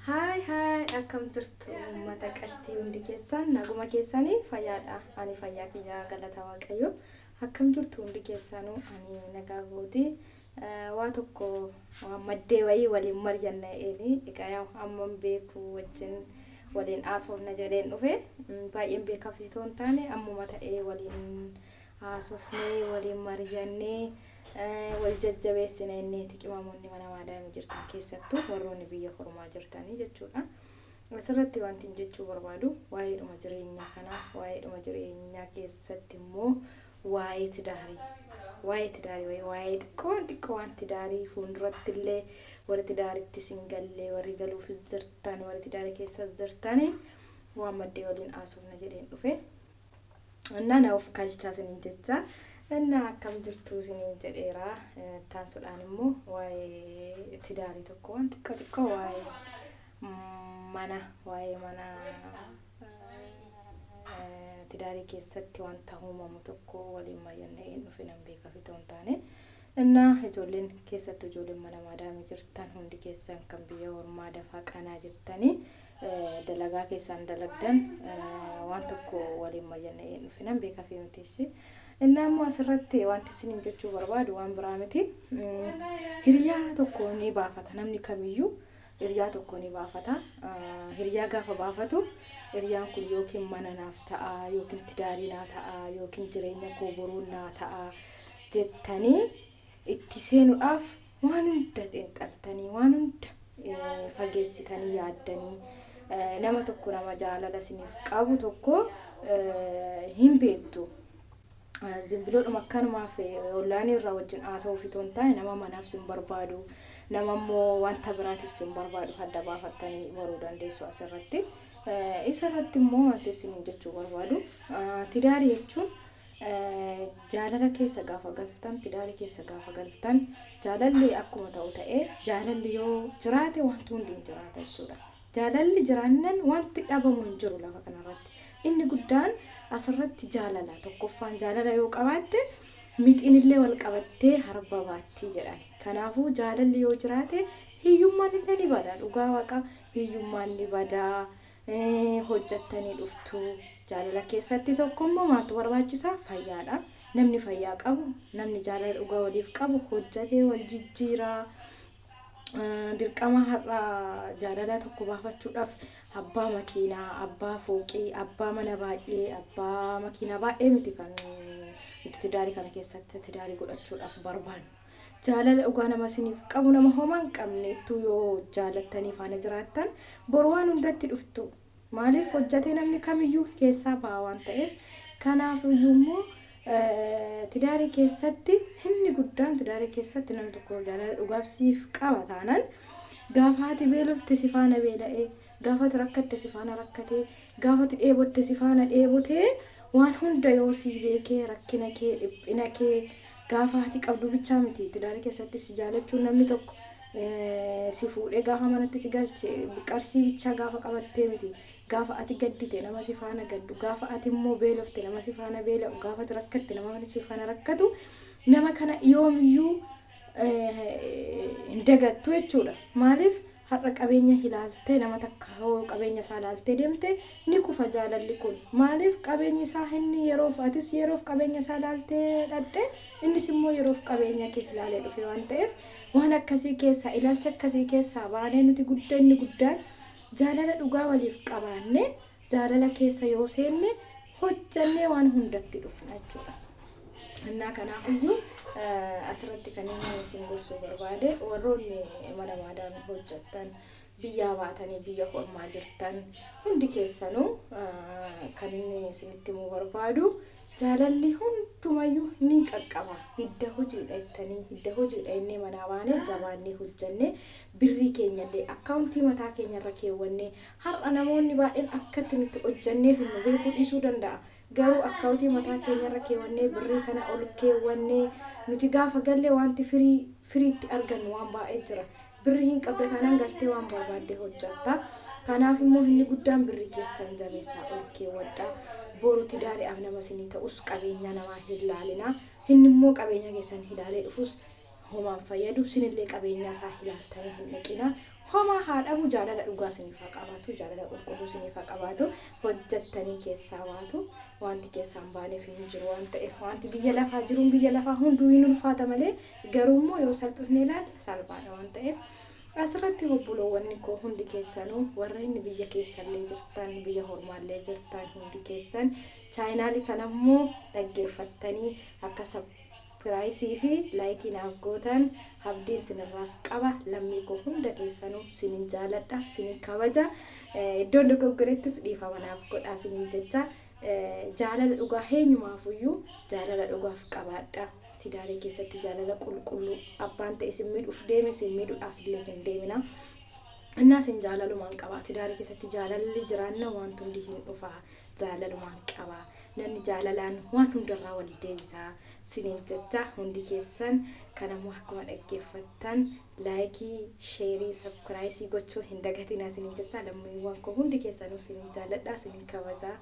Haay haay, akkam jirtu uummata qashtii? Hundi keessan naguma keessanii fayyaadha? Ani fayyaa kiyyaa, galata Waaqayyo. Akkam jirtu hundi keessanuu? Ani nagaa gooti. Waa tokko waan maddee wayii waliin mari'anna eeni. Egaa yaa amman beeku wajjin waliin haasofna jedheen dhufe. Baay'een beekaaf itoo hin taane, ammuma ta'ee waliin haasofnee, waliin mari'annee, wal jajjabeessina inneeti. Qimamoonni mana maadaamii jirtan, keessattuu warroonni biyya hormaa jirtanii jechuudha. Asirratti wanti jechuu barbaadu waa'eedhuma jireenyaa kanaa, waa'eedhuma jireenyaa keessatti immoo waa'ee tidaarii, waa'ee tidaarii, waa'ee xiqqoo waan xiqqoo waan tidaarii fuulduratti illee warri tidaaritti sin gallee, warri galuufis jirtan, warri tidaarii keessas jirtanii waan maddee waliin haasofna jedheen dhufe. እና na of kalchaa isiniin jecha. Innaa akkam jirtu isiniin jedheera. Taasisuudhaan immoo waa'ee tidaarii tokko waan xiqqoo xiqqoo, waa'ee mana, waa'ee mana tidaarii keessatti wanta uumamu tokko waliin mari'annee dhufe nan beeka fi ta'uu hin taane. Innaa ijoolleen, keessattuu ijoolleen mana maadaamii jirtan hundi keessan, kan biyya ormaa dafaa qanaa jettanii dalagaa keessaan dalagdan, waan tokko waliin mari'annee dhufe nan beeka fi mitiisi. Innaa immoo asirratti wanti isiniin jechuu barbaadu waan biraa miti. Hiriyaa tokko ni baafata, namni kamiyyuu hiriyaa tokko ni baafata. Hiriyaa gaafa baafatu, hiriyaan kun yookiin mana naaf ta'a, yookiin tidaarii naa ta'a, yookiin jireenya koo boruu naa ta'a jettanii itti seenuudhaaf waan hunda xiinxaltanii, waan hunda fageessitanii yaaddanii, nama tokko, nama jaalala isiniif qabu tokko hin beektu. Zimbiloodhuma akkanumaaf ollaanii irraa wajjin haasa'uuf itoo hin taane, nama manaaf sin barbaadu, nama immoo wanta biraatiif sin barbaadu adda baafattanii baruu dandeessu asirratti. Isa irratti immoo wanti isiniin jechuu barbaadu, tidaarii jechuun jaalala keessa gaafa galtan, tidaarii keessa gaafa galtan, jaalalli akkuma ta'u ta'ee, jaalalli yoo jiraate wanti hundi hin jiraata jechuudha. Jaalalli jiraannan wanti dhabamu hin jiru lafa kanarratti. Inni guddaan asirratti jaalala. Tokkoffaan jaalala yoo qabaatte, mixiin illee wal qabattee harba baattii jedhan. Kanaafuu jaalalli yoo jiraate hiyyummaan illee ni bada. Dhugaa Waaqa, hiyyummaan ni bada. Hojjattanii dhuftu. Jaalala keessatti tokko immoo maaltu barbaachisaa? Fayyaadha. Namni fayyaa qabu, namni jaalala dhugaa waliif qabu hojjatee wal jijjiiraa. Dirqama har'a jaalala tokko baafachuudhaaf abbaa makiinaa, abbaa fooqii, abbaa mana baay'ee, abbaa makiinaa baay'ee miti kan nuti tidaarii kana keessatti tidaarii godhachuudhaaf barbaannu. Jaalala dhugaa nama isiniif qabu, nama homaa hin qabneettu yoo jaalattanii faana jiraattan, boru waan hundatti dhuftu. Maaliif? Hojjatee namni kamiyyuu keessaa ba'a waan ta'eef. Kanaafiyyuu immoo tidaarii keessatti inni guddaan, tidaarii keessatti namni tokko jaalala dhugaaf siif qaba taanaan, gaafa ati beelofte si faana beela'ee, gaafa ati rakkatte si faana rakkatee, gaafa ati dheebotte si faana dheebotee, waan hunda yoo sii beekee, rakkina kee, dhiphina kee, gaafa ati qabdu bichaa miti tidaarii keessatti si jaalachuun. Namni tokko si fuudhee gaafa manatti si galche qarshii bichaa gaafa qabattee miti. Gaafa ati gaddite nama si faana gaddu, gaafa ati immoo beelofte nama si faana beela'u, gaafa ati rakkatte nama si faana rakkatu, nama kana yoomiyyuu hin dagattu jechuudha. Maaliif? Har'a qabeenya ilaaltee, nama takka hoo qabeenya isaa ilaaltee deemte, ni kufa jaalalli kun. Maaliif? Qabeenyi isaa inni yeroof, atis yeroof qabeenya isaa ilaaltee dhaqxe, innis immoo yeroof qabeenya kee ilaalee dhufe waan ta'eef, waan akkasii keessaa, ilaalcha akkasii keessaa baanee, nuti guddanni guddaan jaalala dhugaa waliif qabaanne, jaalala keessa yoo seenne, hojjannee waan hundatti dhufna jechuudha. Innaa kanaafiyyuu asirratti kan inni isin gorsuu barbaade, warroonni mana maadaamii hojjettan, biyyaa baatanii biyya ormaa jirtan hundi keessanuu, kan inni isinitti himuu barbaadu, jaalalli hundumayyuu ni qaqqaba. Hidda hojiidha jettanii, hidda hojiidha jennee manaa baanee, jabaannee hojjannee, birrii keenyallee akkaawuntii mataa keenyarra keewwannee, har'a namoonni baay'een akkatti nuti hojjanneef nu beekuu dhiisuu danda'a. Garuu akkaawuntii mataa keenyarra keewwannee, birrii kana ol keewwannee, nuti gaafa gallee wanti firii firiitti argannu waan baay'ee jira. Birrii hin qabda taanaan galtee waan barbaadde hojjatta. Kanaaf immoo inni guddaan birrii keessan jabeessaa ol keewwadha. Boru tidaariidhaaf nama isinii ta'us qabeenya namaa hin laalina. Inni immoo qabeenya keessan ilaalee dhufus homaan fayyadu. Isinillee qabeenya isaa ilaaltanii hin dhaqina. Homaa haa dhabu, jaalala dhugaa isiniif haa qabaatu, jaalala qulqulluu isiniif haa qabaatu, hojjettanii keessaa baatu. Wanti keessaa hin baaneef hin jiru waan ta'eef, wanti biyya lafaa jiruun biyya lafaa hunduu hin ulfaata malee, garuu immoo yoo salphifnee ilaalle salphaadha waan ta'eef. Asirratti obboloowwan koo hundi keessanuu, warreen biyya keessallee jirtan, biyya hormaallee jirtan, hundi keessan chaayinaalii kanammoo dhaggeeffattanii akka subscribe fi like naaf gootan abdiin sinirraaf qaba. Lammii koo hunda keessanuu sinin jaaladha, sinin kabaja. Iddoon dogoggorettis dhiifama naaf godhaa sinin jecha. Jaalala dhugaa eenyumaafuyyuu jaalala dhugaaf qabaadha. Tidaarii keessatti jaalala qulqulluu, abbaan ta'e sin miidhuuf deeme, sin miidhuudhaaf illee hin deemina. Innaa isin jaalalumaan qaba. Tidaarii keessatti jaalalli jiraanna wanti hundi hin dhufa. Jaalalumaan qaba. Namni jaalalaan waan hundarraa wal deebisaa siniin jecha. Hundi keessan kanammoo akkuma dhaggeeffattan like, share, subscribe gochuu hin dagatinaa siniin jecha. Lammiiwwan koo hundi keessanuu siniin jaaladha, siniin kabajaa.